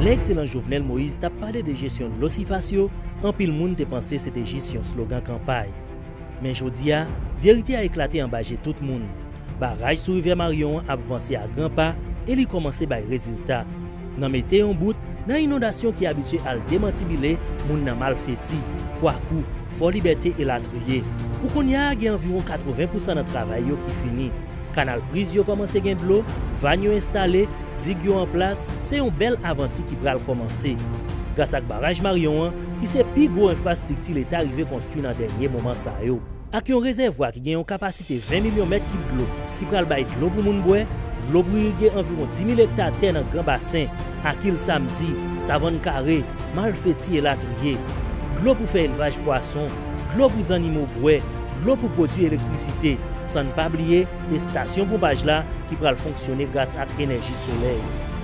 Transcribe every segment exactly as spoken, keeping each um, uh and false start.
Lè Ekselans Jovenel Moïse t ap pale de jesyon dlo sifas yo, anpil moun te panse se te jis yon slogan kanpay. Men jodi a, verite a eklate anba je tout moun. Baraj sou rivyè Maryon an ap vanse a gran pa e li kòmanse bay rezilta. Nan mete yon bout nan inondasyon ki abitye al demantibile moun nan Malfeti, Kwakou, Fò Libète elatriye. Pou kounye a, gen anviwon katreven pousan nan travay yo ki fini. Kanal priz yo kòmanse gen dlo, vàn yo enstale, dig yo an plas, se yon bèl avanti ki pral kòmanse. Gras ak baraj Maryon an, ki se pi gwo enfrastrikti Leta rive konstwi nan dènye moman sa yo. Ak yon rezèvwa ki gen yon kapasite ven milyon mèt kib dlo, ki pral bay dlo pou moun bwè, dlo pou irige anviwon dis mil ekta tè nan Gran Basen, Akil Samdi, Savann Kare, Malfeti elatriye. Dlo pou fè elvaj pwason, dlo pou zannimo bwè, dlo pou pwodui elektrisite, san n pa bliye estasyon ponpaj la ki pral fonksyone gras ak enèji solèy.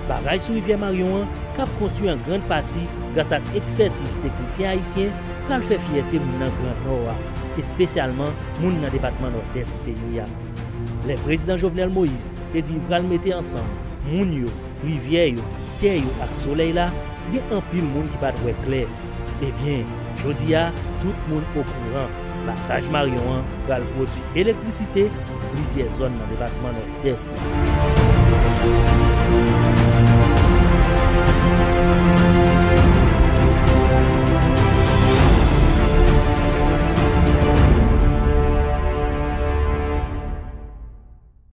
Baraj sou rivyè Maryon an, k ap konstwi an grann pati gras ak ekspètiz teknisyen ayisyen, pral fè fyète moun nan Gran Nò a, espesyalman moun nan depatman Nòdès peyi a. Lè Prezidan Jovenel Moïse te di li pral mete ansanm moun yo, rivyè yo, tè yo ak solèy la, gen anpil moun ki pa t wè klè. Ebyen, jodi a, tout moun okouran, baraj Maryon an pral pwodui elektrisite pou plizyè zòn nan depatman Nòdès la.